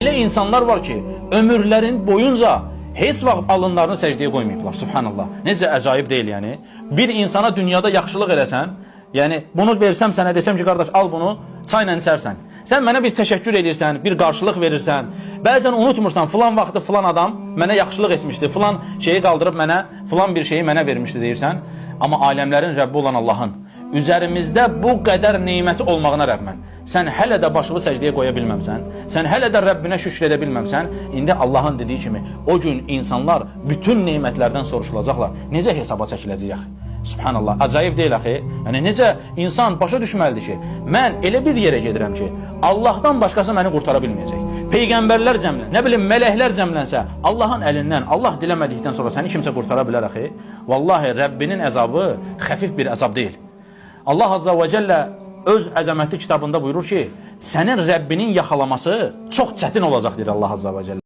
Elə insanlar var ki, ömürlərin boyunca heç vaxt alınlarını səcdəyə qoymayıblar. Subhanallah. Necə əcaib deyil yəni. Bir insana dünyada yaxşılıq eləsən, yəni bunu versəm sənə desəm ki, qardaş al bunu, çayla içərsən. Sən mənə bir təşəkkür edirsən, bir qarşılıq verirsən. Bəzən unutmursan, filan vaxtı filan adam mənə yaxşılıq etmişdi, filan şeyi qaldırıb mənə, filan bir şeyi mənə vermişdi deyirsən. Amma aləmlərin Rəbbi olan Allahın üzərimizdə bu qədər neməti olmağına rəğmən sən hələ də başını səcdəyə qoya bilməmsən, sən hələ də Rəbbinə şükr edə bilməmsən, indi Allahın dediyi kimi o gün insanlar bütün nemətlərdən soruşulacaqlar. Necə hesaba çəkiləcək axı? Subhanallah, acayip deyil axı. Yəni necə insan başa düşməlidir ki, mən elə bir yerə gedirəm ki, Allahdan başqası məni qurtara bilməyəcək. Peyğəmbərlər cəmlən, nə bilim mələklər cəmlənsə, Allahın əlindən, Allah diləmədikdən sonra səni kimsə qurtara bilər axı? Vallahi Rəbbinin əzabı xəfif bir əzab deyil. Allah Azza və Cəllə öz əzəmətli kitabında buyurur ki, sənin Rəbbinin yaxalaması çox çətin olacaq deyir Allah Azza və Cəllə.